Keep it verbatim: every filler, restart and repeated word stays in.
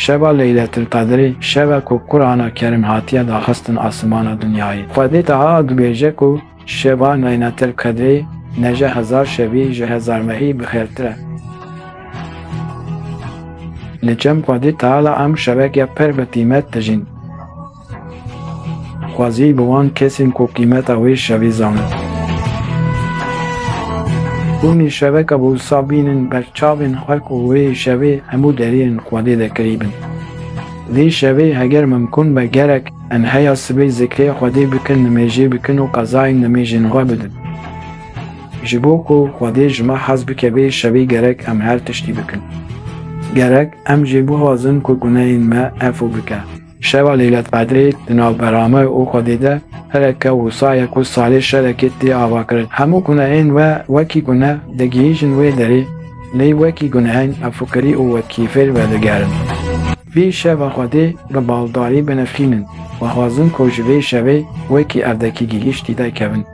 Şeva Leyletil Qedrê, şeva ku Qur'ana Kerim hatiye daxistin asimana dinyayê. Xwedê Teala dibêje ku şeva Leyletil Qedrê ne ji hezar şevî, ji hezar mehî bi xêrtir e. Li cem Xwedê Teala em şeveke pir bi qîmet dijîn. Xwezî bi wan kesên ku qîmeta wê şevê zanin. Hûn ê şeveke bi wisa bînin ber çavên xwe ku wê şevê hemû deriyên Xwedê de kirî bin. Vê şevê heger mimkun be gerek em heya sibê zikrê Xwedê bikin, nimêjê bikin û qezayên nimêjên xwe bidin. Ji bo ku Xwedê ji me hez bike vê şevê gerek em her tiştî bikin. Gerek em jê bixwazin ku gunehên me efû bike. Şeva Leylet Qedrê di navbera me û Xwedê de hereke wisa ye ku salê şerekê tê avakirin. Hemû gunehên we wekî guneh digihîjin wê derê, lê wekî gunehên efûkirî û wekî fêr vedigerin. Vî şeva Xwedê bi baldarî binirxînin. Xwe xwazin ku ji vê şevê wekî erdekî gihîştî derkevin.